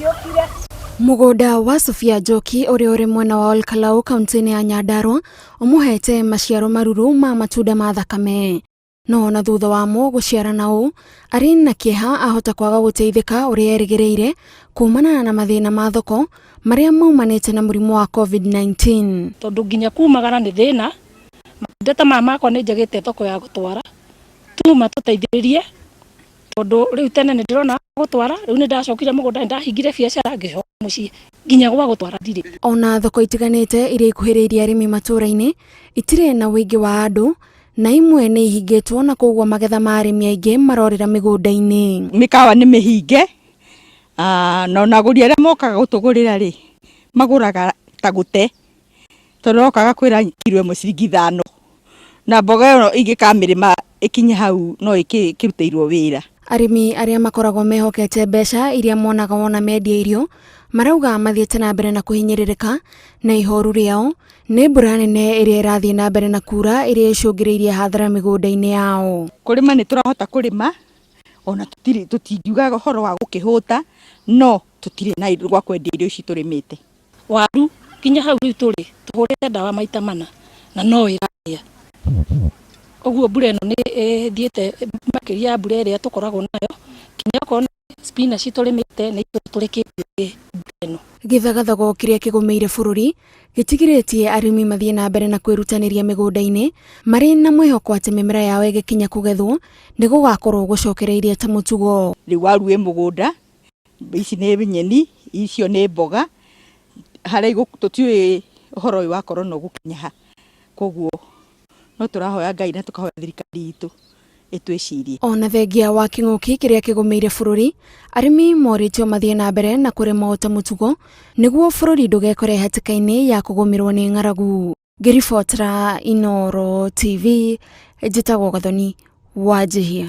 Wariũkire. Mũgũnda wa Sofia Njoki ũrĩa ũrĩ mwena wa Olkalau kaunti-inĩ ya Nyandarua ũmũhete maciaro maruru ma matunda ma thakame. No ona thutha wamo gũciarana ũũ, arĩ na kĩeha ahota kwaga gũteithĩka ũrĩa erĩgĩrĩire kumana na mathĩna ma thoko marĩa maumanĩte na mũrimũ wa COVID-19. Tondũ nginya kumagara nĩ thĩna, matunda ta maya makwa nĩ njagĩte thoko ya gũtwara, tuma tũteithĩrĩrie tondũ rĩu tene nĩ ndĩrona gũtwara, rĩu nĩ ndacokire mũgũnda nĩ ndahingire biacara ngĩcoka mũciĩ nginya gwa gũtwara ndirĩ. Ona thoko itiganĩte iria ikuhĩrĩirie arĩmi matũũra-inĩ itirĩ na ũingĩ wa andũ na imwe nĩ ihingĩtwo na koguo magetha ma arĩmi aingĩ marorĩra mĩgũnda-inĩ. Mĩkawa nĩ mĩhinge na ona agũri arĩa mokaga gũtũgũrĩra rĩ, magũraga ta gũte tondũ oka agakwĩra kiro ĩmwe ciringi ithano na mboga ĩyo ingĩkamĩrĩma ĩkinye hau no ĩkĩrutĩirwo wĩra. Arĩmi arĩa makoragwo mehokete mbeca iria monaga wona mendia irio marauga mathiĩte na mbere na kũhinyĩrĩrĩka na ihoru rĩao nĩ mbura nene ĩrĩa ĩrathiĩ na mbere na kura ĩrĩa ĩcũngĩrĩirie hathara mĩgũnda-inĩ yao. Kũrĩma nĩ tũrahota kũrĩma ona tũtirĩ tũtingiuga ũhoro wa gũkĩhũta no tũtirĩ na gwa kwendia irio ici tũrĩmĩte. Waru nginya hau rĩu tũrĩ tũhũrĩte ndawa maita mana na no ĩrarĩa. Ũguo mbura ĩno nĩ ĩthiĩte makĩria ya mbura ĩrĩa tũkoragwo nayo nginya okorwo nĩ spinach tũrĩmĩte nĩ tũrĩkĩtio nĩ mbura ĩno. Gĩthagathago kĩrĩa kĩgũmĩire bũrũri gĩtigirĩtie arĩmi mathiĩ na mbere na kwĩrutanĩria mĩgũnda-inĩ marĩ na mwĩhoko atĩ mĩmera yao ĩgĩkinya kũgethwo nĩ gũgakorwo gũcokereirie ta mũtugo. Rĩu waru wĩ mũgũnda ici nĩ nyeni, icio nĩ mboga, harĩa tũtiũĩ ũhoro ũyũ wa korona ũgũkinya ha, koguo no tũrahoya Ngai na tũkahoya thirikari itũ ĩtwĩcirie. Ona thengia wa kĩng'ũki kĩrĩa kĩgũmĩire bũrũri, arĩmi morĩtio mathiĩ na mbere na kũrĩma o ta mũtugo nĩguo bũrũri ndũgekore hatĩka-inĩ ya kũgũmĩrwo nĩ ng'aragu. Ngĩribotera Inooro TV, njĩtagwo Gathoni Wanjihia.